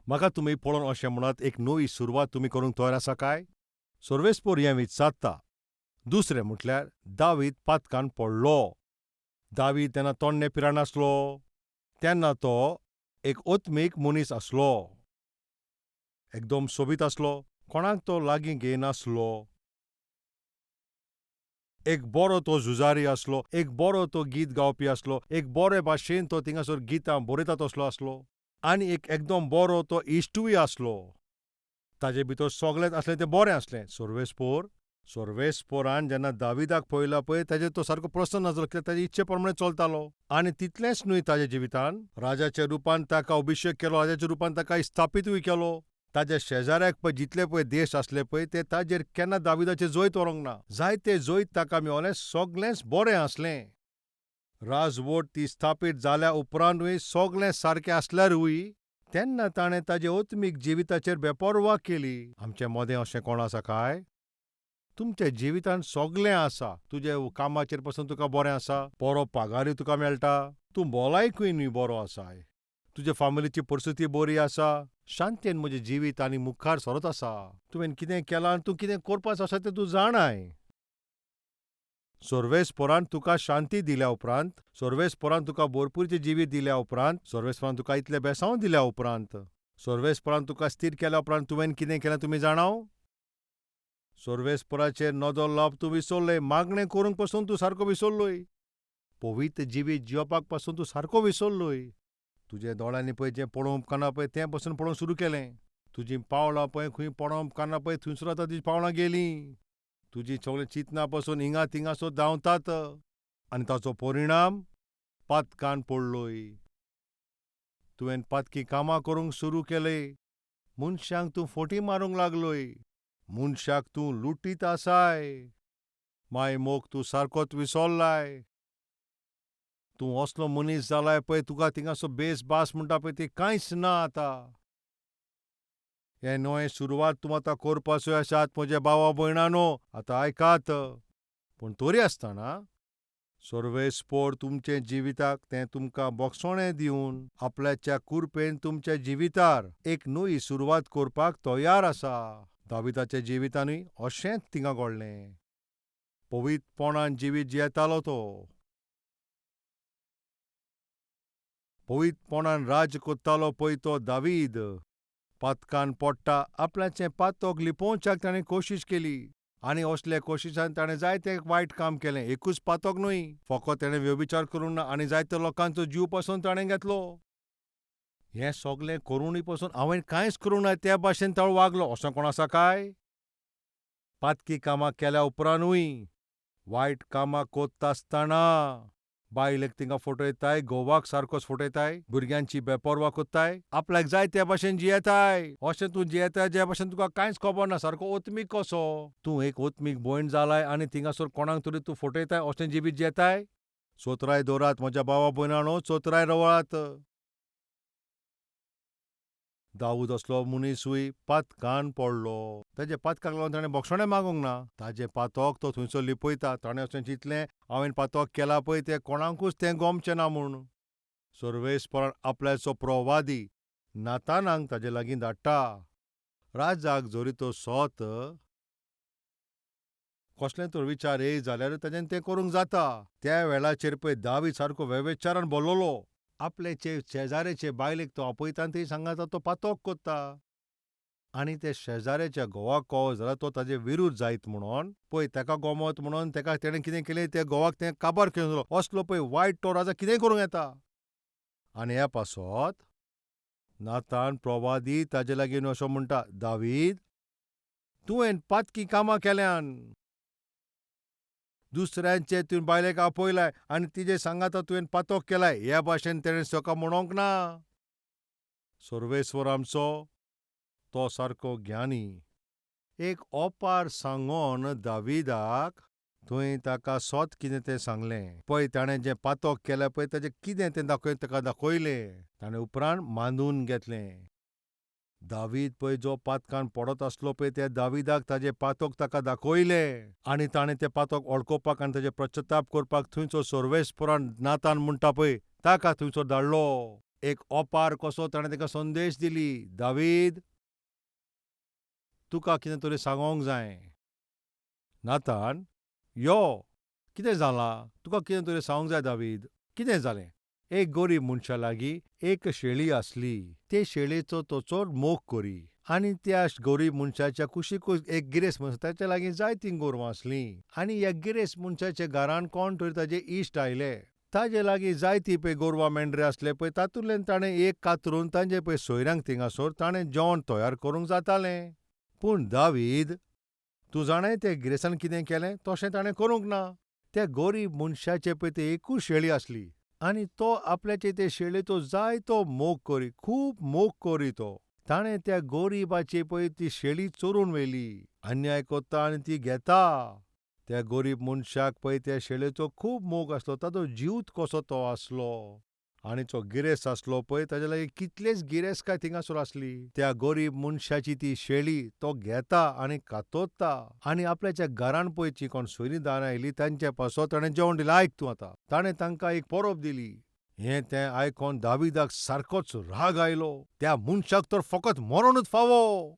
म्हाका तुमी पळोवन अशें म्हणात, एक नवी सुरवात तुमी करूंक तयार आसा काय? सर्वेस्पोर हें विचारता. दुसरें म्हटल्यार दावीद पातकान पडलो. दावीद तेन्ना तोण्णे पिराण आसलो, तेन्ना तो एक ओत्मीक मनीस आसलो, एकदम सोबीत आसलो, कोणाक तो लागीं घेयनासलो. एक बरो तो झुजारी आसलो, एक बरो तो गीत गावपी आसलो, एक बरे भाशेन तो थिंगासर गितां बरयता तसलो आसलो, आनी एक एकदम बरो तो इश्टूय आसलो. ताजे भितर सगळेंच आसलें तें बरें आसलें. सर्वेस्पोरान जेन्ना दाविदाक पळयला पळय, ताजेर तो सारको प्रसन्न जालो, कित्याक ताजे इच्छे प्रमाणे चलतालो. आनी तितलेंच न्हय, ताज्या जिवितान राजाच्या रुपान ताका अभिशेक केलो, राजाच्या रुपान ताका स्थापितूय केलो. ताज्या शेजाऱ्याक पळय जितले पळय देश आसले पळय, ते ताजेर केन्ना दाविदाचें जैत व्हरूंक ना. जायते जैत ताका मेवलें, सगळेंच बरें आसलें. राजवट ती स्थापीत जाल्या उपरांतूय सगळें सारकें आसल्यारूय तेन्ना ताणें ताजे ओत्मीक जिविताचेर बेपर्वा केली. आमचे मदें अशें कोण आसा काय? तुमच्या जिवितांत सगळें आसा, तुज्या कामाचेर पसून तुका बरें आसा, बरो पगारूय तुका मेळटा, तूं भलायकूय न्हय बरो आसाय, तुज्या फामिलीची परिस्थिती बरी आसा, शांतेन म्हजें जिवीत आनी मुखार सरत आसा. तुवें कितें केलां आनी तूं कितें करपाचो आसा तें तूं जाणाय. सर्वेस्पोरान तुका शांती दिल्या उपरांत, सर्वेस्पोरान तुका भरपूरचें जिवीत दिल्या उपरांत, सर्वेस्पोरान तुका इतलें बेसांव दिल्या उपरांत, सर्वेस्पोरान तुका स्थीर केल्या उपरांत तुवें कितें केलें तुमी जाणाव? सर्वेस्पोराचेर नदर लावप तूं विसरलय. मागणें करूंक पसून तूं सारको विसरलोय. पवित्र जिवीत जियोवपाक पासून तूं सारको विसरलोय. तुज्या दोळ्यांनी पळय जें पळोवंक उपकारना पळय तें पसून पळोवंक सुरू केलें. तुजीं पावलां पळय खंय पडोवंक उपकारना पळय थंयसर आतां तुजीं पावलां गेलीं. तुजी सगळीं चिंतनां पसून हिंगा थिंगासर धांवतात आनी ताचो परिणाम पातकान पडलोय. तुवें पातकी कामां करूंक सुरू केलय. मनशांक तूं फटी मारूंक लागलोय. मनशाक तूं लुटीत आसाय. माय मोग तूं सारकोच विसरलाय. तूं असलो मनीस जालाय पळय, तुका थिंगासो बेस बास म्हणटा पळय ती कांयच ना आतां. हें नवें सुरवात तूं आतां करपाचो आसात म्हज्या भावा भयणानो, आतां आयकात. पूण तरी आसतना सर्वेस्पोर तुमचे जिविताक तें तुमकां बोगसणें दिवन आपल्याच्या कुरपेन तुमच्या जिवितार एक नवी सुरवात करपाक तयार आसा. दाविदाच्या जिवितानूय अशेंच थिंगा घडलें. पवित्रपणान जिवीत जियेतालो तो. पवित्रपणान राज्य करतालो पळय तो दावीद. पातकान पडटा आपल्याचें पातक लिपोवच्याक ताणें कोशिश केली आनी असल्या कोशिशान ताणें जायतें वायट काम केलें. एकूच पातक न्हय, फकत ताणें व्यभिचार करूंक ना आनी जायत्या लोकांचो जीव पसून ताणें घेतलो. हें सगळें करुनूय पसून हांवें कांयच करूंक ना त्या भाशेन तो वागलो. असो कोण आसा काय? पातकी कामां केल्या उपरांतूय, वायट कामां करता आसतना बायलेक थिंगा फटयताय, घोवाक सारकोच फटयताय, भुरग्यांची बेपर्वा करताय, आपल्याक जाय त्या भाशेन जियेताय. अशें तूं जियेताय ज्या भाशेन तुका कांयच खबर ना, सारको ओत्मीक कसो. तूं एक ओत्मीक भयण जालाय आनी थिंगासर कोणाक तरी तूं फटयताय, अशें जिवीत जियेताय. चोत्राय दवरात म्हज्या भावा भयणानो, चोत्राय दवरात. दाऊद असलो मनीसूय पातकान पडलो. ताज्या पातकाक लागून ताणें बोगसणें मागूंक ना. ताजें पातक तो थंयसर लिपयता. ताणें अशें चिंतलें, हांवें पातक केलां पळय तें कोणाकूच तें गोमचें ना म्हूण. सर्वेस्परान आपल्याचो प्रवादी नातानाक ताजे लागीं धाडटा. राजाक जरी तो सोत कसलें तर विचार येय जाल्यार ताज्यान तें करूंक जाता. त्या वेळाचेर पळय दावीद सारको वेवेचारान भरलेलो. आपले शेजाऱ्याचे बायलेक तो आपयता आनी थंय सांगता तो पातक करता. आनी ते शेजाऱ्याच्या घोवाक कळो जाल्यार तो ताजे विरूद्ध जायत म्हणून पळय ताका गोमत म्हणून ताका तेणें कितें केलें, त्या घोवाक तें काबार केलो. असलो पळय वायट तो राजा कितेंय करूंक येता. आनी ह्या पासत नातान प्रवादी ताजे लागीं असो म्हणटा, दावीद तुवें पातकी कामां केल्यान. दुसऱ्यांचे तुवें बायलेक आपयलाय आनी तिजे सांगाता तुवें पातक केलाय. ह्या भाशेन तेणें सका म्हणोंक ना. सर्वेस्वर आमचो तो सारको ज्ञानी. एक ओपार सांगोन दाविदाक थंय ताका सोत कितें तें सांगलें. पळय ताणें जें पातक केलें पळय ताजें कितें तें दाखय ताका दाखयलें. ताणें उपरांत मानून घेतलें. दावीद पळय जो पातकान पडत आसलो पळय त्या दाविदाक ताजें पातक ताका दाखयलें आनी ताणें तें पातक वळखुपाक आनी ताजें पश्चाताप करपाक थंयचो सर्वेस्परान नातान म्हणटा पळय ताका थंयसर धाडलो. एक ओपार कसो ताणें ताका संदेश दिली, दावीद, तुका कितें तरी सांगोंक जाय. नातान, यो, कितें जालां? तुका कितें तरी सांगूंक जाय दावीद. कितें जालें? एक गरीब मनशा लागीं एक शेळी आसली. ते शेळयेचो तो चड मोग करी आनी त्या गरीब मनशाच्या कुशीकूच एक गिरेस्त मनीस, ताच्या लागीं जायतीं गोरवां आसलीं. आनी ह्या गिरेस्त मनशाच्या घरान कोण तरी ताजे इश्ट आयले. ताजे लागीं जायतीं पळय गोरवां मेंढरे आसले पळय, तातूंतल्यान ताणें एक कातरून तांचे पळय सोयऱ्यांक थिंगासर ताणें जेवण तयार करूंक जातालें. पूण दावीद, तूं जाणाय त्या गिरेस्तान कितें केलें? तशें ताणें करूंक ना. त्या गरीब मनशाचे पळय ते एकूच शेळी आसली आनी तो आपल्याचे ते शेळयेचो जायतो मोग करी, खूब मोग करी तो. ताणें त्या गरिबाची पळय ती शेळी चोरून व्हेली. अन्याय करता आनी ती घेता. त्या गरीब मनशाक पळय त्या शेळयेचो खूब मोग आसलो, ताजो जीवच कसो तो आसलो. आनी जो गिरेस्त आसलो पळय ताज्या लागीं कितलेच गिरेस्तकाय थिंगासर आसली. त्या गरीब मनशाची ती शेळी तो घेता आनी कातरता आनी आपल्याच्या घरान पळय जी कोण सोयरीं दारां आयलीं तांचे पासत ताणें जेवण दिलें. आयक तूं आतां, ताणें तांकां एक परब दिली. हें तें आयकोन दाविदाक सारकोच राग आयलो. त्या मनशाक तर फकत मरणूच फावो.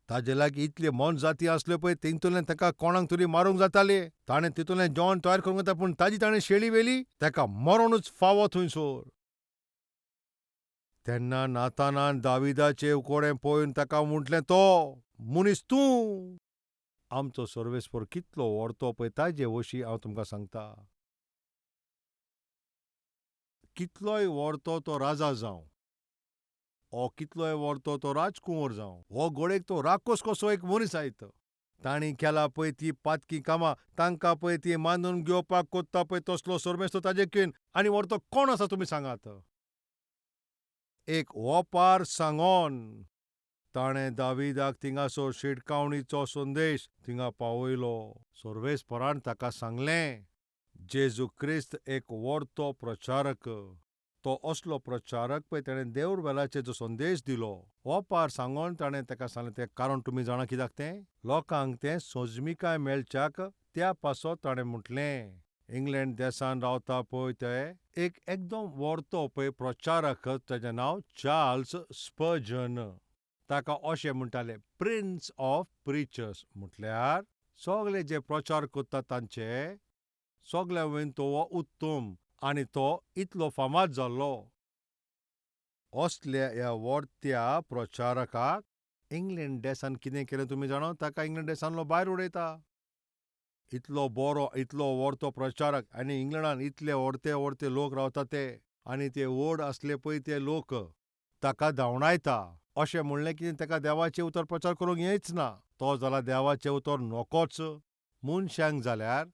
ताजे लागीं इतले मोनजाती आसल्यो पळय, तेतूंतल्यान ताका कोणाक तरी मारूंक जाताले. ताणें तितूंतल्यान जेवण तयार करूंक जाता, पूण ताजी ताणें शेळी व्हेली. ताका मरणूच फावो थंयसर. तेन्ना नातानान दाविदाचे उकोडें पळोवन ताका म्हटलें, तो मनीस तूं. आमचो सर्वेस्पर कितलो व्हडतो पळय ताजे वशीं हांव तुमकां सांगता. कितलोय व्हडतो तो राजा जावं, ओ कितलोय व्हडतो तो राजकुंवर जावं, हो घोडेक तो राकोस कसो एक मनीस आयत. तांणी केला पळय ती पातकी कामां, तांकां पळय ती मानून घेवपाक कोत्ता पळय तसलो सर्वेस्पर ताजे कीन आनी व्हडतो कोण आसा तुमी सांगात. एक ओपार सांगोन ताणें दाविदाक थिंगासर शिटकावणीचो संदेश थिंगा पावयलो. सर्वेस्परान ताका सांगलें, जेजू क्रिस्त एक व्हडतो प्रचारक. तो असलो प्रचारक पळय ताणें देवर वेलाचेर जो संदेश दिलो, ओपार सांगोन ताणें ताका सांगलें. तें कारण तुमी जाणा कित्याक तें? लोकांक तें सोजमिकाय मेळच्याक त्या पासत ताणें म्हटलें. इंग्लंड देसान रावता पळय ते एक एकदम व्हडतो पळय प्रचारक, ताजें नांव चार्ल्स स्पर्जन. ताका अशें म्हणटाले प्रिन्स ऑफ प्रिचर्स, म्हटल्यार सगळे जे प्रचार करता तांचे सगळ्या वयन तो हो उत्तम आनी तो इतलो फामाद जाल्लो. असल्या ह्या व्हडत्या प्रचारकाक इंग्लंड देसान कितें केलें तुमी जाणा? ताका इंग्लंड देसांतलो भायर उडयता. इतलो बरो, इतलो व्हडतो प्रचारक आनी इंग्लंडान इतले व्हडते व्हडते लोक रावता ते आनी ते व्हड आसले पळय ते लोक ताका धांवडायता. अशें म्हणलें की ताका देवाचें उतर प्रचार करूंक येच ना. तो जाल्यार देवाचें उतर नकोच. मनशांक जाल्यार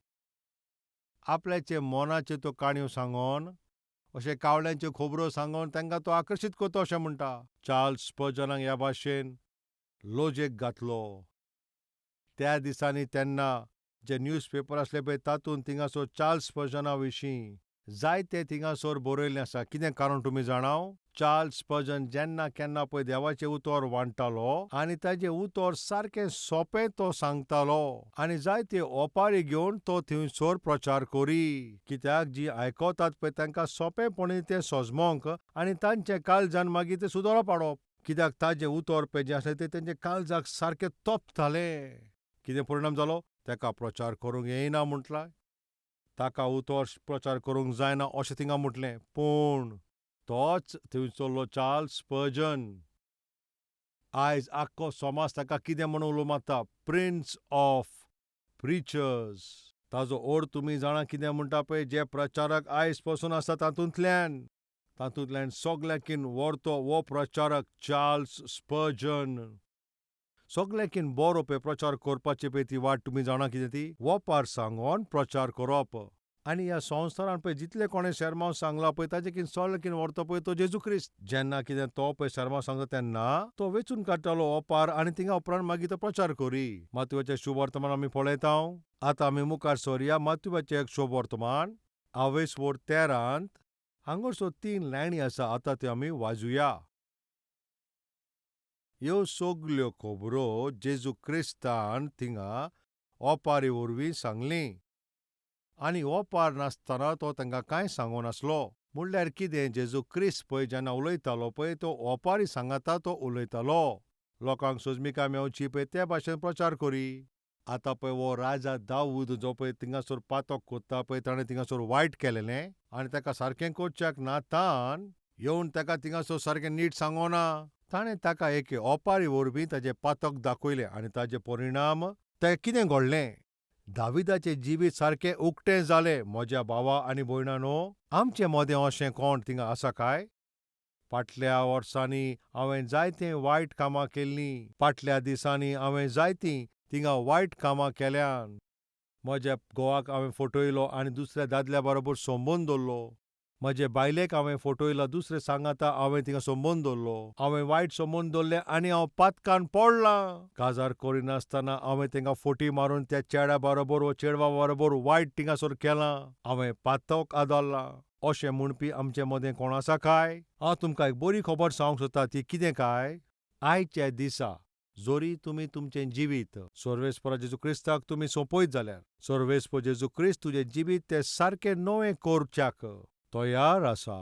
आपल्याचे मनाच्यो त्यो काणयो सांगोन, अशें कावळ्यांच्यो खबरो सांगोन तांकां तो आकर्शीत करता अशें म्हणटा. चार्ल्स स्पर्जनाक ह्या भाशेन लोजेक घातलो. त्या दिसांनी तेन्ना जे न्यूज पेपर आसले पळय तातूंत थिंगासर चार्ल्स स्पर्जना विशीं जायते थिंगासर बरयल्लें आसा. कितें कारण तुमी जाणाव? चार्ल्स स्पर्जन जेन्ना केन्ना पळय देवाचें उतर वांट्टालो आनी ताजें उतर सारकें सोंपें तो सांगतालो आनी जायते ओपारी घेवन तो थंयसर प्रचार करी. कित्याक जी आयकतात पळय तांकां सोंपेपणी तें सजमोंक आनी तांचे काळजान मागीर तें सुदरोप हाडप. कित्याक ताजें उतर पळय जें आसलें तें तेंच्या काळजाक सारकें तोपतालें. कितें परिणाम जालो? ताका प्रचार करूंक येयना म्हटलां, ताका उतर प्रचार करूंक जायना अशें थिंगा म्हटलें. पूण तोच थंयसरलो चार्ल्स स्पर्जन आयज आख्खो समाज ताका कितें म्हणून उलो मारता? Prince of preachers. ताजो अर्थ तुमी जाणा कितें म्हणटा पळय? जे प्रचारक आयज पसून आसा तातूंतल्यान तातूंतल्यान सगळ्यांकीन व्हडतो हो प्रचारक चार्ल्स स्पर्जन. सगळ्यांकीन बरो पळय प्रचार करपाची पळय ती वाट तुमी जाणा कितें ती? ओपार सांगोन प्रचार करप. आनी ह्या संवसारान पळय जितले कोणें शेर्मांव सांगला पळय ताजे सगळ्यांकीन व्हडतो पळय तो जेजू क्रिस्त. जेन्ना कितें तो पळय शेर्मांव सांगता तेन्ना तो वेंचून काडटालो ओपार आनी थिंगा उपरांत मागीर तो प्रचार करी. मातयेचें शुभवर्तमान आमी पळयता. आतां आमी मुखार सरया मातयेचें एक शुभवर्तमान आवेसवोर 13 हांगासर 3 लायनी आसा. आतां त्यो आमी वाजुया. ह्यो सगल्यो खबरो जेजू क्रिस्तान थिंगा ओपारी वरवीं सांगली आनी ओपार नासतना तो तांकां कांय सांगो नासलो. म्हणल्यार कितें, जेजू क्रिस्त पळय जेन्ना उलयतालो पळय तो ओपारी सांगाता तो उलयतालो. लोकांक सोजमिकाय मेवची पळय ते भाशेन प्रचार करी. आतां पळय हो राजा दाऊद जो पळय थिंगासर पातक कोत्ता पळय, ताणें थिंगासर वायट केलेलें आनी ताका सारकें करच्याक नातान येवन ताका थिंगासर सारकें नीट सांगोना. ताणें ताका एके ओपारी वरवीं ताजें पातक दाखयलें आनी ताजे परिणाम ताका कितें घडलें, दाविदाचें जिवीत सारकें उक्तें जालें. म्हज्या भावा आनी भयणांनो, आमचे मदें अशें कोण थिंगा आसा काय? फाटल्या वर्सांनी हांवें जायतीं वायट कामां केल्लीं, फाटल्या दिसांनी हांवें जायतीं थिंगा वायट कामां केल्यान. म्हज्या घोवाक हांवें फटयलो आनी दुसऱ्या दादल्या बरोबर संबंद दवरलो. म्हजे बायलेक हांवें फटयलो, दुसरे सांगाता हांवें थिंगा संबंद दवरलो. हांवें वायट संबंद दवरले आनी हांव पातकान पडलां. काजार करिनासतना हांवें तांकां फटी मारून त्या चेड्या बरोबर वो चेडवा बरोबर वायट थिंगासर केलां. हांवें पातक आदारलां. अशें म्हणपी आमचे मदें कोण आसा काय? हांव तुमकां एक बरी खबर सांगूंक सोदता. ती कितें काय, आयच्या दिसा जरी तुमी तुमचें जिवीत सर्वेस्पर जेजू क्रिस्ताक तुमी सोंपयत जाल्यार सर्वेस्पर जेजू क्रिस्त तुजें जिवीत तें सारकें नवें करच्याक तयार आसा.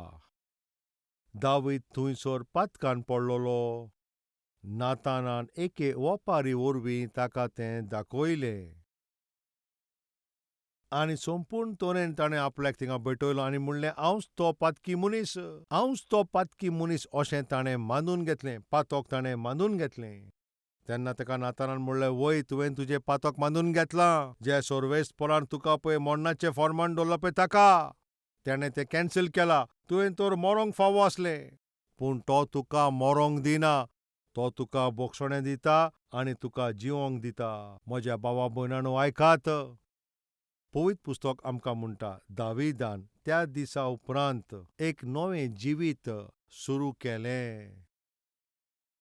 दावीद थंयसर पातकान पडलेलो. नातानान एके ओपारी वरवीं ताका तें दाखयलें आनी संपूर्ण तरेन ताणें आपल्याक थिंगा भेटयलो आनी म्हणलें, हांवच तो पातकी मनीस, हांवच तो पातकी मनीस अशें ताणें मानून घेतलें. पातक ताणें मानून घेतलें. तेन्ना ताका नातानान म्हणलें, वय, तुवें तुजें पातक मानून घेतलां. जे सर्वेस्परान तुका पळय मरणाचें फॉर्मान दवरलां पळय ताका तेणें तें कॅन्सल केलां. तुवें तर मरोंक फावो आसलें, पूण तो तुका मरोंक दिना. तो तुका बोगसणें दिता आनी तुका जिवोंक दिता. म्हज्या भावा भयणांनो आयकात, पवित्र पुस्तक आमकां म्हणटा, दाविदान त्या दिसा उपरांत एक नवें जिवीत सुरू केलें.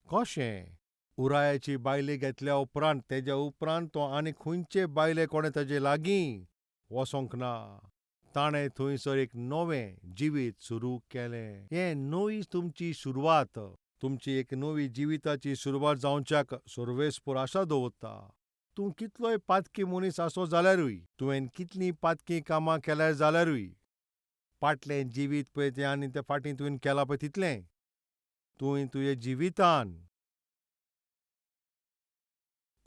कशें? उरायाची बायले घेतल्या उपरांत, तेज्या उपरांत तो आनी खंयचे बायले कोणें ताजे लागीं वचोंक ना. ताणें थंयसर एक नवें जिवीत सुरू केलें. हें नवी तुमची सुरवात, तुमची एक नवी जिविताची सुरवात जावच्याक सर्वेस्पर आशा दवरता. तूं कितलोय पातकी मनीस आसो जाल्यारूय, तुवें कितलीं पातकी कामां केल्यार जाल्यारूय, फाटलें जिवीत पळय तें आनी तें फाटीं तुवें केलां पळय तितलें तुवें तुजे जिवितान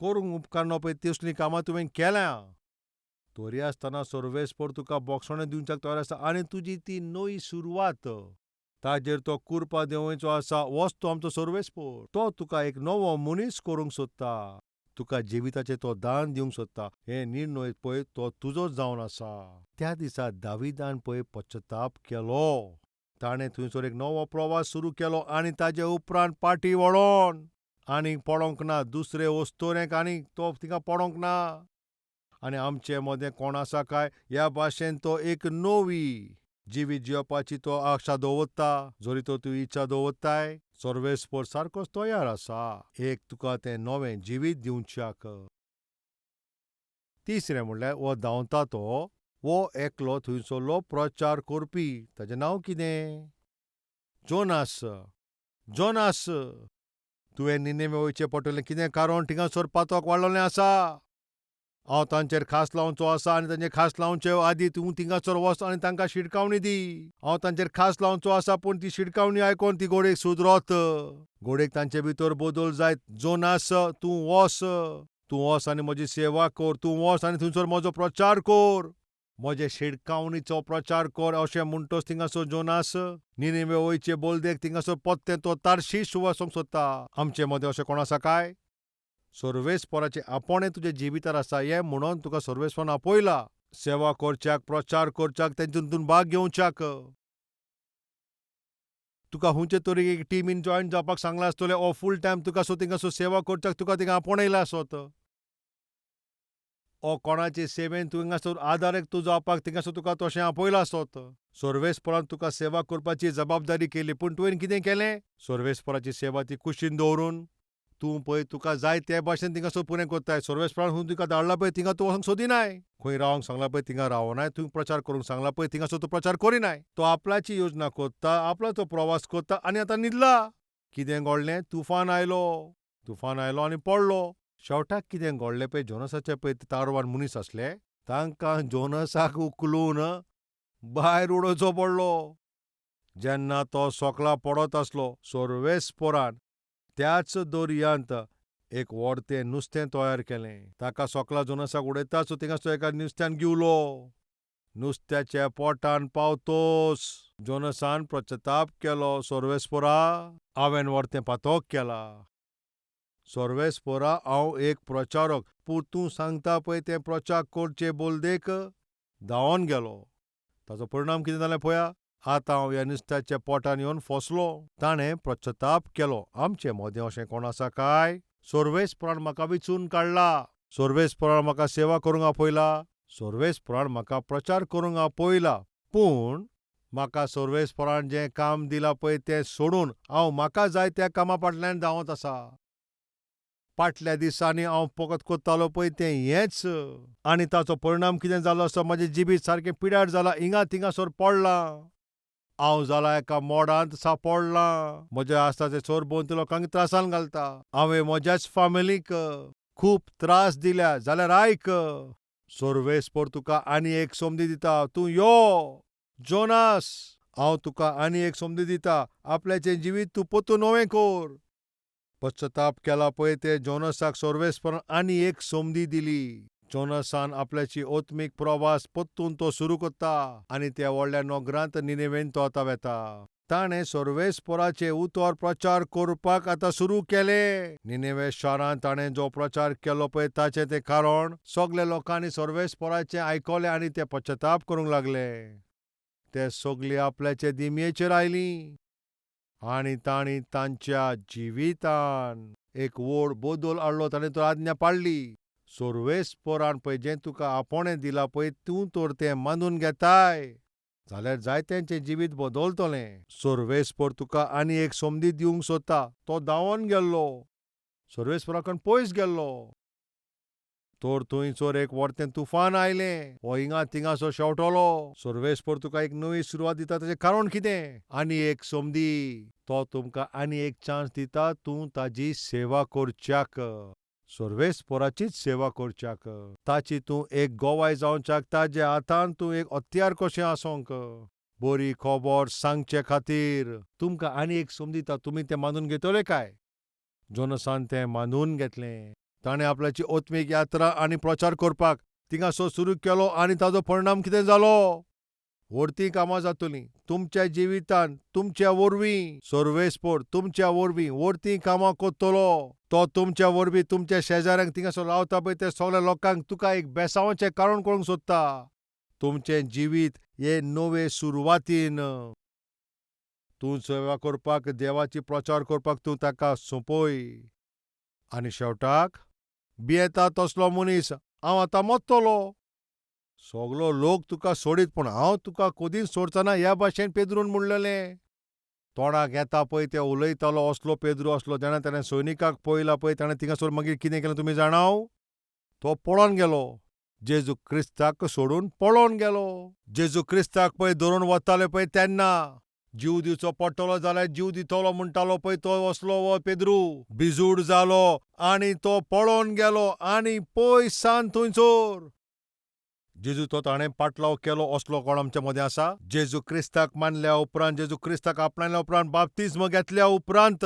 करूंक उपकारना पळय तसलीं कामां तुवें केल्यां, तरी आसतना सर्वेस्पर तुका बोगसणें दिवच्याक तयार आसा आनी तुजी ती नवी सुरवात ताजेर तो कुरपा देंवोवचो आसा. वच तो आमचो सर्वेस्पर, तो तुका एक नवो मनीस करूंक सोदता. तुका जिविताचें तो दान दिवंक सोदता. हे निर्णय पळय तो तुजोच जावन आसा. त्या दिसा दाविदान पळय पश्चाताप केलो. ताणें थंयसर एक नवो प्रवास सुरू केलो आनी ताजे उपरांत पाटी वळोन आनी पडोंक ना दुसरे वस्तोरेक, आनी तो थिंगा पडोंक ना. आनी आमचे मदें कोण आसा काय ह्या भाशेन तो एक नवी जिवीत जिवपाची तो आशा दवरता. जरी तो तूं इच्छा दवरताय, सर्वेस्पर सारकोच तयार आसा एक तुका तें नवें जिवीत दिवच्याक. तिसरें म्हणल्यार हो धांवता तो हो एकलो थंयसरलो प्रचार करपी. ताजें नांव कितें? जोनास. जोनास, तुवें निनेवे वयचें पडटलें. कितें कारण? थिंगासर पातक वाडलेलें आसा. हांव तांचेर खास लावचो आसा आनी तांचेर खास लावचे आदी तूं थिंगासर वच आनी तांकां शिडकावणी दी. हांव तांचेर खास लावचो आसा, पूण ती शिडकावणी आयकोन ती घोडेक सुदरत, घोडेक तांचे भितर बदल जायत. जोनास, तूं वच, तूं वच आनी म्हजी सेवा कर. तूं वच आनी थंयसर म्हजो प्रचार कर, म्हजे शिडकावणीचो प्रचार कर. अशें म्हणटच थिंगासर जोनास निनेवे वयचे बोलदेक थिंगासर पत्तें तो तारशीश वचोंक सोदता. आमचे मदें अशें कोण आसा काय? सर्वेस्पराचें आपोवणें तुज्या जिवितार आसा हें म्हणून तुका सर्वेस्परान आपयला सेवा करच्याक, प्रचार करच्याक, तेतून भाग घेवच्याक. तुका खंयचे तरी एक टिमीन जॉयन जावपाक सांगलां आसतलें, ओ फूल टायम तुका सो थिंगासर सेवा करच्याक तुका थिंगा आपोवणें आसत, ओ कोणाचे सेवेन तूं हिंगासर आदार तूं जावपाक थिंगासर तुका तशें आपयलां आसत. सर्वेस्परान तुका सेवा करपाची जबाबदारी केली, पूण तुवें कितें केलें? सर्वेस्पराची सेवा ती कुशीन दवरून तूं पळय तुका जाय ते भाशेन थिंगासर पुरें कोत्ताय. सर्वेस्परान खंय तुका धाडला पळय थिंगा तूं वचोंक सोदिनाय. खंय रावंक सांगलां पळय थिंगा रावनाय. तूं प्रचार करूंक सांगला पळय थिंगासर तूं प्रचार करिनाय. तो आपल्याची योजना कोत्ता, आपलो प्रवास कोत्ता आनी आतां न्हिदला. कितें घडलें? तुफान आयलो, तुफान आयलो आनी पडलो. शेवटाक कितें घडलें पळय, जोनसाचे पळय तारवार मनीस आसले, तांकां जोनसाक उखलून भायर उडोवचो पडलो. जेन्ना तो सोकला पडत आसलो सोर्वेसपोरान त्याच दर्यांत एक व्हडतें नुस्तें तयार केलें. ताका सोकला जोनसाक उडयताच थिंगासर एका नुस्त्यान गिवलो. नुस्त्याच्या पोटान पावतोस जोनसान पश्चाताप केलो, सोर्वेसपोरा हांवें व्हडतें पातोक केला. सोर्वेसपोरा हांव एक प्रचारक, पूण तूं सांगता पळय तें प्रचार करचे बोलदेक धांवोन गेलो. ताचो परिणाम कितें जालें पळया, आतां हांव ह्या नुस्त्याच्या पोटान येवन फसलो. ताणें पश्चाताप केलो. आमचे मदें अशें कोण आसा काय? सोर्वेसपोरान म्हाका विचून काडला, सोर्वेसपोरान म्हाका सेवा करूंक आपयला, सोर्वेसपोरान म्हाका प्रचार करूंक आपयला, पूण म्हाका सोर्वेसपोरान जें काम दिलां पळय तें सोडून हांव म्हाका जाय त्या कामा फाटल्यान धांवत आसा. फाटल्या दिसांनी हांव फकत करतालो पळय तें हेंच, आनी ताचो परिणाम कितें जालो आसा, म्हजें जिवीत सारकें पिड्यार जालां, हिंगा थिंगासर पडलां, हांव जाला एका मोडांत सांपडलां. म्हज्या आसा ते सरभोंवती लोकांक त्रासान घालता. हांवें म्हज्याच फामिलीक खूब त्रास दिल्या. जाल्यार आयक, सोर्वेसपोर तुका आनी एक संदी दिता, तूं यो जोनास, हांव तुका आनी एक संदी दिता, आपल्याचें जिवीत तूं पोतून नवें कर. पश्चाताप केला पळय ते जोनसाक सोर्वेसपोरान आनी एक संदी दिली. जोनसान आपल्याची आत्मीक प्रवास परतून तो सुरू करता आनी त्या व्हडल्या नगरांत निनेवेन तो आतां वेता. ताणें सोर्वेसपोराचें उतर प्रचार करपाक आतां सुरू केलें. निनेवे शारांत ताणें जो प्रचार केलो पळय ताचें तें कारण सगल्या लोकांनी सोर्वेसपोराचें आयकलें आनी ते पश्चाताप करूंक लागले. ते सगळे आपल्याचे दिमयेचेर आयलीं आनी तांणी तांच्या जिवितान एक व्हड बदल हाडलो. ताणें तो आज्ञा पाळ्ळी. सोर्वेसपोरान पळय जें तुका आपोवणें दिलां पळय तूं तर तें मानून घेताय जाल्यार जायत्यांचें जिवीत बदलतलें. सोर्वेसपोर तुका आनी एक संदी दिवंक सोदता. तो धांवोन गेल्लो, सोर्वेसपोरा कडल्यान पयस गेल्लो. तर थंयसर एक व्हडतें तुफान आयलें, हो हिंगा थिंगासर शेंवटलो. सोर्वेसपोर तुका एक नवी सुरवात दिता, ताचें कारण कितें? आनी एक संदी. तो तुमकां आनी एक चान्स दिता, तूं ताजी सेवा करच्याक, सोर्वेसपोराचीच सेवा करच्याक, ताची तूं एक गवाय जावच्याक, ताज्या हातान तूं एक हत्यार कशें आसोंक, बरी खबर सांगचे खातीर तुमकां आनी एक संदी दिता. तुमी तें मानून घेतले काय? जोनसान तें मानून घेतलें. ताणें आपल्याची आत्मीक यात्रा आनी प्रचार करपाक थिंगासर सुरू केलो आनी ताजो परिणाम कितें जालो? व्हडतीं कामां जातलीं तुमच्या जिवितांत, तुमच्या वरवीं. सोर्वेसपोर तुमच्या वरवीं व्हडतीं कामां करतलो. तो तुमच्या वरवीं तुमच्या शेजाऱ्यांक थिंगासर रावता पळय ते सगल्या लोकांक तुका एक बेसांवाचें कारण करूंक सोदता. तुमचें जिवीत हे नवे सुरवातीन तूं सेवा करपाक, देवाची प्रचार करपाक तूं ताका सोंपय. आनी शेवटाक भियेता तसलो मनीस हांव आतां मरतलो, सगलो लोक तुका सोडीत पूण हांव तुका कदीच सोडचना ह्या भाशेन पेद्रून म्हणलेलें. तोंडाक येता पळय तें उलयतालो असलो पेद्रू असलो. जेन्ना ताणें सैनिकाक पळयला पळय ताणें थिंगासर मागीर कितें केलें तुमी जाणाव? तो पळोन गेलो, जेजू क्रिस्ताक सोडून पळोन गेलो. जेजू क्रिस्ताक पळय धरून वताले पळय तेन्ना जीव दिवचो पडटलो जाल्यार जीव दितलो म्हणटालो पळय तो असलो हो पेद्रू बिजूड जालो आनी तो पळोन गेलो आनी पयसान थंयसर जेजूचो ताणें पाटलाव केलो. असलो कोण आमच्या मदें आसा? जेजू क्रिस्ताक मानल्या उपरांत, जेजू क्रिस्ताक आपणायल्या उपरांत, बाप्तिज्म घेतल्या उपरांत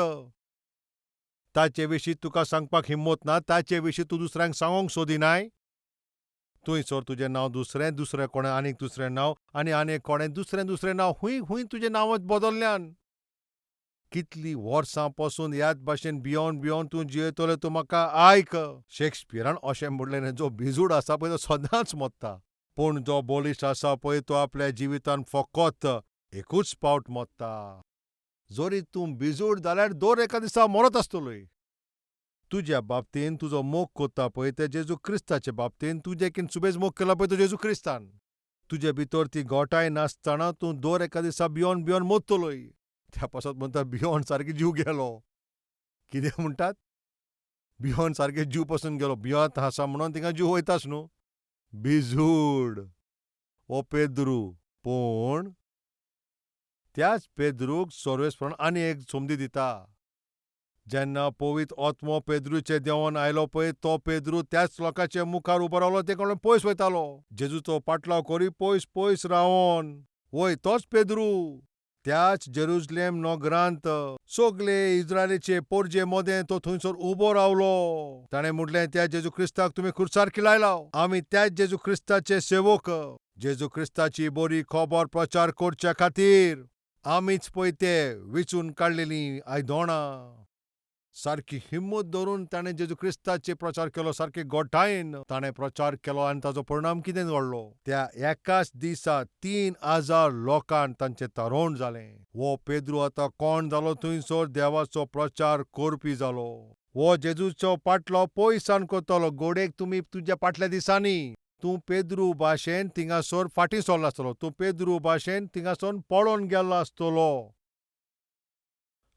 ताचे विशीं तुका सांगपाक हिम्मत ना, ताचे विशीं तूं दुसऱ्यांक सांगूंक सोदिनाय. थंयसर तुजें नांव दुसरें, दुसरें कोणें आनीक दुसरें नांव आनी आनीक कोणें दुसरें दुसरें नांव, हुंय हुंय तुजें नांवच बदल्ल्यान. कितलीं वर्सां पसून ह्याच भाशेन भियोन भियोन तूं जियेतलो. तूं म्हाका आयक, शेक्सपियरान अशें म्हणलें, जो भिजूड आसा पळय तो सदांच मरता, पूण जो बळिश्ट आसा पळय तो आपल्या जिवितान फकत एकूच पावट मरता. जरी तूं भिजूड जाल्यार दर एका दिसा मरत आसतलोय. तुज्या बाबतीन तुजो मोग करता पळय ते जेजू क्रिस्ताचे बाबतीन, तुजें किन सुबेज मोग केला पळय तो जेजू क्रिस्तान. तुजे भितर ती गोठाय नासतना तूं दर एका दिसा भियोन भियोन मरतलोय. त्या पासत म्हणटा भियोन सारको जीव गेलो. कितें म्हणटात? भियोन सारके जीव पसून गेलो. भियत आसा म्हणून थिंगा जीव वयताच न्हू. भिजूड हो पेद्रू. पूण त्याच पेद्रूक सोर्वेसपरान आनी एक संदी दिता. जेन्ना पवित्र आत्मो पेद्रूचे देंवन आयलो पळय तो पेद्रू त्याच लोकांच्या मुखार उबो रावलो, ते कोण पयस वयतालो, जेजूचो पाटलाव करी पयस पयस रावन. वय तोच पेद्रू. त्याच जेरुजलेम नगरांत सगले इज्रायलीचे पोरजे मोदें तो थंयसर उबो रावलो. ताणें म्हटलें, त्या जेजू क्रिस्ताक तुमी खुर्सार किलायला, आमी त्याच जेजू क्रिस्ताचे सेवक. जेजू क्रिस्ताची बरी खबर प्रचार करच्या खातीर आमीच पळय ते विचून काडलेलीं आयदोणां. सारकी हिम्मत धरून ताणें जेजू क्रिस्ताचे प्रचार केलो, सारके गोठायेन ताणें प्रचार केलो आनी ताजो परिणाम कितें घडलो, त्या एकाच दिसा 3000 लोकांक तांचें तरण जालें. हो पेद्रू आतां कोण जालो थंयसर देवाचो प्रचार करपी जालो. हो जेजूचो पाटलो पयसान करतलो. गोडेक तुमी तुज्या फाटल्या दिसांनी तूं पेद्रू भाशेन थिंगासर फाटीं सरलो आसतलो, तूं पेद्रू भाशेन थिंगासर पळोवन गेल्लो आसतलो.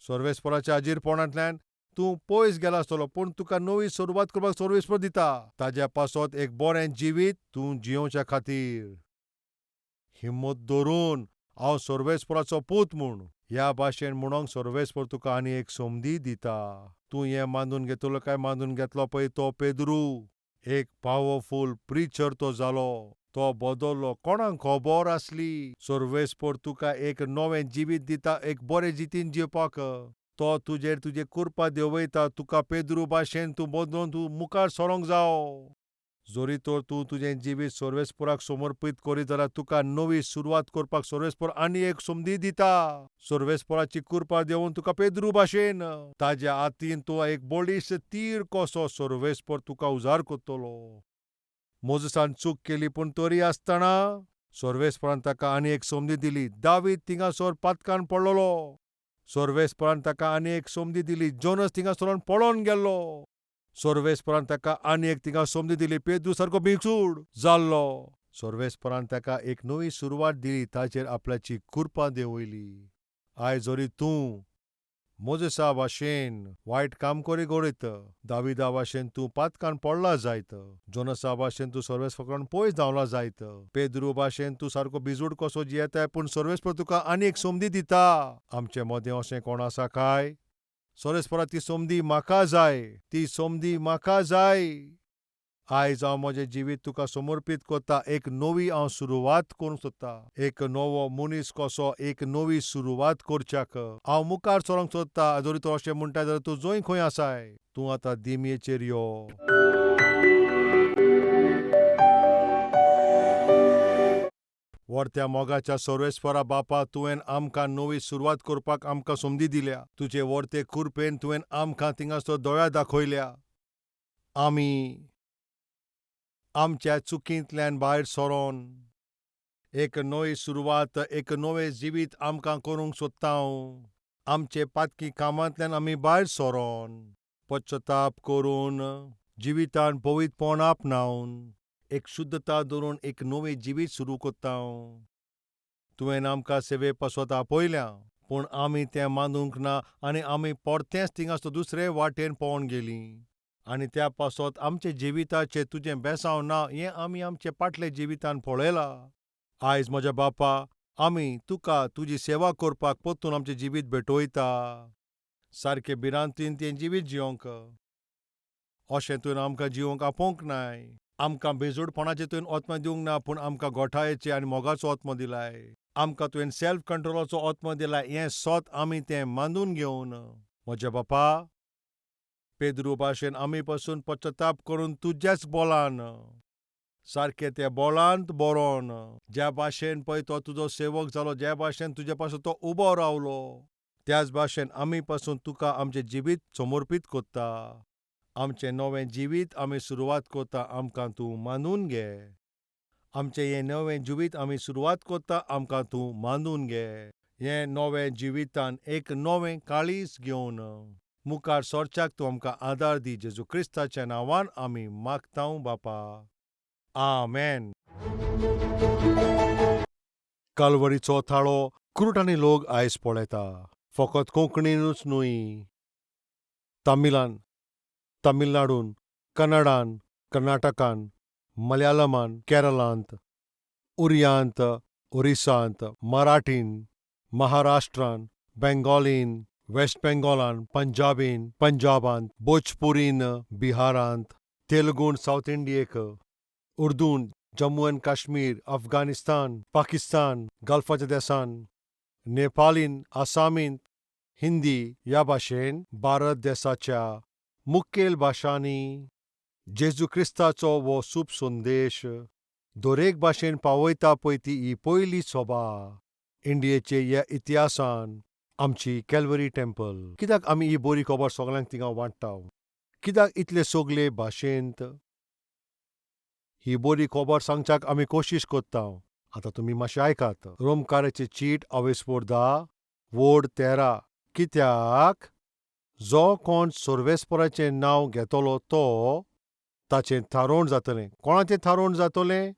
सर्वेस्पराच्या हाजीरपणांतल्यान तूं पयस गेला आसतलो, पूण तुका नवी सुरवात करपाक सर्वेस्पर दिता. ताज्या पासत एक बरें जिवीत तूं जियोवच्या खातीर हिम्मत धरून हांव सर्वेस्पराचो पूत म्हूण ह्या भाशेन म्हणोंक सर्वेस्पर तुका आनी एक संदी दिता. तूं हें मानून घेतलो काय मानून घेतलो पळय तो पेद्रू एक पावरफूल प्रिचर तो जालो. तो बदल्लो, कोणाक खबर आसली? सर्वेस्पर तुका एक नवें जिवीत दिता, एक बरें जितीन जिवपाक. तो तुजेर तुजे कृपा देंवयता, तुका पेद्रू भाशेन तूं बदलून तूं मुखार सरोंक जावो. जरी तर तूं तुजें जिवीत सर्वेस्पराक समर्पीत करीत जाल्यार तुका नवी सुरवात करपाक सर्वेस्पर आनी एक संदी दिता. सर्वेस्पराची कृपा देंवोवन तुका पेद्रू भाशेन ताज्या हातीन तूं एक बळिश्ट तीर कसो सर्वेस्पर तुका उजार करतलो. मोजसान चूक केली, पूण तरी आसतना सर्वेस्परान ताका आनी एक संदी दिली. दावीद थिंगासर पातकान पडलेलो, सर्वेस्परान ताका आनी एक संदी दिली. जोनस थिंगासरून पळोवन गेल्लो, सर्वेस्परान ताका आनी एक थिंगा संदी दिली. पेद्रू सारको भिकसूड जाल्लो, सर्वेस्परान ताका एक नवी सुरवात दिली, ताचेर आपल्याची कृपा देंवयली. आयज जरी तूं मोजेसा भाशेन वायट काम करी घडयत, दाविदा भाशेन तूं पातकान पडला जायत, जोनसा भाशेन तूं सर्वेस्परान पयस धांवला जायत, पेद्रू भाशेन तूं सारको भिजूड कसो जियेताय, पूण सर्वेस्पर तुका आनी एक संदी दिता. आमचे मदें अशें कोण आसा काय? सर्वेस्परा ती संदी म्हाका जाय, ती संदी म्हाका जाय. आयज हांव म्हजें जिवीत तुका समर्पीत करता. एक नवी हांव सुरवात करूंक सोदता, एक नवो मनीस कसो एक नवी सुरवात करच्याक हांव मुखार सरोंक सोदता. जरी तूं अशें म्हणटा जाल्यार तूं जंय खंय आसाय तूं आतां दिमयेचेर यो. वर्त्या मोगाच्या सर्वेस्परा बापा, तुवें आमकां नवी सुरवात करपाक आमकां संदी दिल्या. तुजे वर्ते कृपेन तुवें आमकां थिंगासर दोळ्या दाखयल्या. आमी आमच्या चुकींतल्यान भायर सरोन एक नवी सुरवात, एक नवें जिवीत आमकां करूंक सोदता. आमचे पातकी कामांतल्यान आमी भायर सरोन पश्चताप करून जिवितान पवित्रपण आपणावन एक शुद्धता धरून एक नवें जिवीत सुरू करता. तुवें आमकां सेवे पासत आपयल्या, पूण आमी तें मानूंक ना आनी आमी परतेंच थिंगासर दुसरे वाटेन पळोवन गेलीं आनी त्या पासत आमचे जिविताचें तुजें बेसांव ना हें आमी आमचे फाटले जिवितान पळयलां. आयज म्हज्या बापा, आमी तुका तुजी सेवा करपाक परतून आमचें जिवीत भेटयता. सारकें भिरांतीन तें जिवीत जियोंक अशें तुवें आमकां जिवंक आपोवंक नाय. आमकां बेजूडपणाचें तुवें आत्मा दिवंक ना, पूण आमकां गोठायेचें आनी मोगाचो आत्मो दिलाय. आमकां तुवें सेल्फ कंट्रोलाचो आत्मो दिलाय. हें सत आमी तें मानून घेवन म्हज्या बापा, पेद्रू भाशेन आमी पसून पश्चताप करून तुज्याच बोलान सारकें त्या बोलांत बरोवन ज्या भाशेन पळय तो तुजो सेवक जालो, ज्या भाशेन तुजे पासून तो उबो रावलो, त्याच भाशेन आमी पासून तुका आमचें जिवीत समर्पीत करता. आमचें नवें जिवीत आमी सुरवात करता, आमकां तूं मानून घे. आमचें हें नवें जिवीत आमी सुरवात करता, आमकां तूं मानून घे. हें नवें जिवितान एक नवें काळीज घेवन मुखार सरच्याक तूं आमकां आदार दी. जेजू क्रिस्ताच्या नांवान आमी मागता बापा, आमेन. कालवरीचो थाळो कुरुटांनी लोक आयज पळयता, फकत कोंकणीनूच न्हय, तमिलान, तमिळनाडून, कन्नडान, कर्नाटकान, मलयालमान, केरळांत, उरियांत, ओरिसांत, मराठीन, महाराष्ट्रान, बेंगॉलीन, वेस्ट बेंगॉलान, पंजाबीन, पंजाबांत, भोजपुरीन, बिहारांत, तेलुगून सावथ इंडियेक, उर्दून जम्मू एंड काश्मीर, अफगाणिस्तान, पाकिस्तान, गल्फाच्या देसान, नेपालीन, आसामींत, हिंदी ह्या भाशेन भारत देसाच्या मुखेल भाशांनी जेजू क्रिस्ताचो हो सूप संदेश दरेक भाशेन पावयता पळय ती ही पयली सभा इंडियेचे ह्या इतिहासान आमची कॅलवरी टेम्पल. कित्याक आमी ही बरी खबर सगळ्यांक थिंगा वांट्टा? कित्याक इतले सगले भाशेंत ही बरी खबर सांगच्याक आमी कोशिश कोत्ता? आतां तुमी मातशें आयकात. रोमकाराची चीट अवेस्पोर 10 वोड 13. कित्याक जो कोण सर्वेस्पराचें नांव घेतलो तो ताचें थारोवण जातलें. कोणाचें थारोवण जातलें?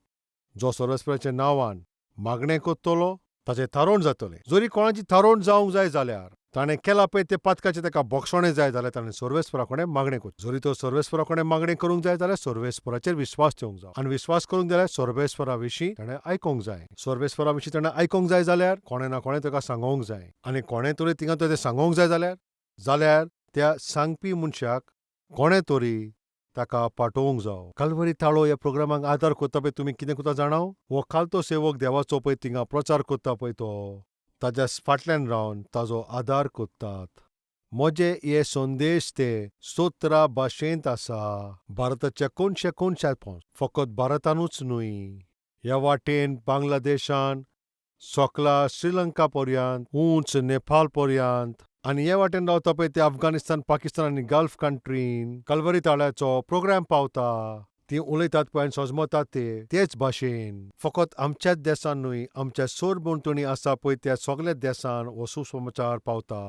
जो सर्वेस्पराच्या नांवान मागणें कोत्तलो ताचें थारोवण जातलें. जरी कोणाची थारोवण जावंक जाय जाल्यार, ताणें केलां पळय तें पातकाचें ताका बोगसणें जाय जाल्यार ताणें सर्वेस्परा कडेन मागणें करचें. जरी तो सर्वेस्परा कडेन मागणें करूंक जाय जाल्यार सर्वेस्पराचेर विस्वास ठेवंक जाय आनी विस्वास करूंक जाल्यार सर्वेस्परा विशीं ताणें आयकोंक जाय. सर्वेस्परा विशीं ताणें आयकोंक जाय जाल्यार कोणें ना कोणें ताका सांगोंक जाय आनी कोणें तरी थिंगा तें सांगोंक जाय जाल्यार त्या सांगपी मनशाक कोणें तरी ताका पाठोवंक जावो. कालवरी ताळो ह्या प्रोग्रामाक आदार कोत्ता पळय तुमी कितें कोत्ता जाणा? हो खालतो सेवक देवाचो पळय थिंगा प्रचार कोत्ता पळय तो ताज्या फाटल्यान रावन ताजो आदार कोत्तात. म्हजे हे संदेश ते 17 भाशेंत आसा, भारताच्या कोनशा कोनशात पोंस. फकत भारतानूच न्हय, ह्या वाटेन बांगलादेशान सोकला श्रीलंका पर्यंत, उंच नेपाळ पर्यंत आनी हे वाटेन रावता पळय ते अफगाणिस्तान, पाकिस्तान आनी गल्फ कंट्रीन कलवरी ताळ्याचो प्रोग्राम पावता. ती उलयतात पळय आनी सजमतात ते तेच भाशेन. फकत आमच्याच देसान न्हय, आमच्या सरभोंवतणी आसा पळय त्या सगल्या देसान हो सुसमाचार पावता.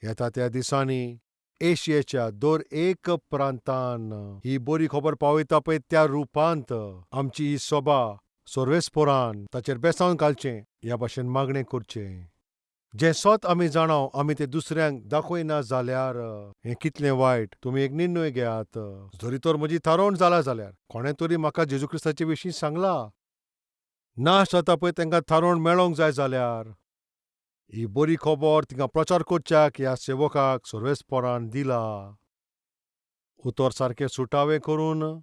येता त्या दिसांनी एशियेच्या दर एक प्रांतान ही बरी खबर पावयता पळय त्या रुपांत आमची ही सभा सर्वेस्पोरान ताचेर बेसावन घालचें ह्या भाशेन मागणें करचें. जें सत आमी जाणाव आमी तें दुसऱ्यांक दाखयना जाल्यार हें कितलें वायट. तुमी एक निर्णय घेयात. जरी तर म्हजी थारोवण जाला जाल्यार कोणें तरी म्हाका जेजू क्रिस्ताचे विशीं सांगला, नाश जाता पळय तांकां थारोवण मेळोंक जाय जाल्यार ही बरी खबर तिंगा प्रचार करच्याक ह्या सेवकाक सर्वेस्पोरान दिला. उतर सारकें सुटावें करून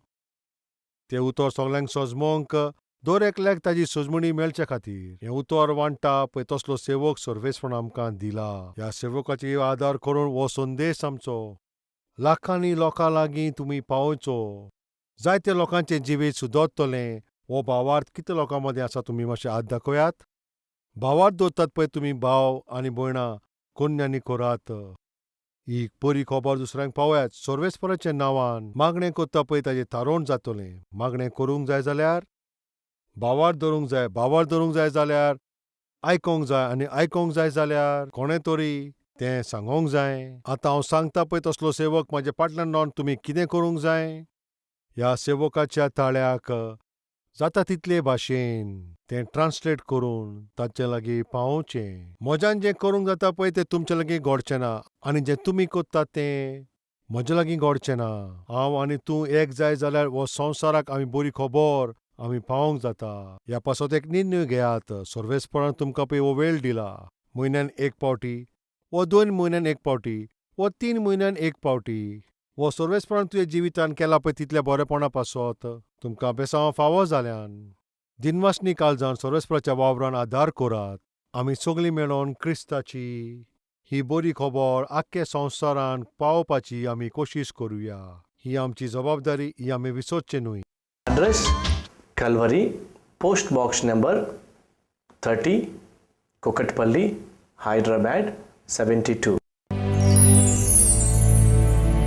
तें उतर सगल्यांक सजमोंक दर एकल्याक ताजी सजमणी मेळचे खातीर हें उतर वांट्टा पळय तसलो सेवक सर्वेस्परान आमकां दिला. ह्या सेवकाची आदार करून हो संदेश आमचो लाखांनी लोकां लागीं तुमी पावोवचो. जायते लोकांचें जिवीत सुदरतलें. हो भावार्थ कितले लोकां मदीं आसा तुमी मातशें हात दाखयात. भावार्थ दवरतात पळय तुमी भाव आनी भयणां कोन्यांनी करात. ही बरी खबर दुसऱ्यांक पावयात. सर्वेस्पराच्या नांवान मागणें करता पळय ताजें थारोवण जातलें. मागणें करूंक जाय जाल्यार भावार्थ धरूंक जाय. भावार्थ धरूंक जाय जाल्यार आयकोंक जाय आनी आयकोंक जाय जाल्यार कोणें तरी तें सांगोंक जाय. आतां हांव सांगता पळय तसलो सेवक म्हाज्या फाटल्यान रावन तुमी कितें करूंक जाय? ह्या सेवकाच्या ताळ्याक जाता तितले भाशेन तें ट्रान्सलेट करून ताचे लागीं पावोवचें. म्हज्यान जें करूंक जाता पळय तें तुमचे लागीं घडचें ना आनी जें तुमी कोत्तात तें म्हजे लागीं घडचें ना. हांव आनी तूं एक जाय जाल्यार हो संवसाराक आमी बरी खबर आमी पावोवंक जाता. ह्या पासत एक निर्णय घेयात. सर्वेस्परान तुमकां पळय हो वेळ दिला. म्हयन्यान एक पावटी वो 2 म्हयन्यान एक पावटी वो 3 म्हयन्यान एक पावटी वो सर्वेस्परान तुज्या जिवितान केला पळय तितल्या बरेपणा पासत तुमकां बेसांव फावो जाल्यान दिनवासनी काळजान सर्वेस्पराच्या वावरान आदार करात. आमी सगळीं मेळोन क्रिस्ताची ही बरी खबर आख्खे संवसारान पावोवपाची आमी कोशिश करुया. ही आमची जबाबदारी, ही आमी विसरचें न्हय. Address Calvary, post box number 30, Kukatpally, Hyderabad 72.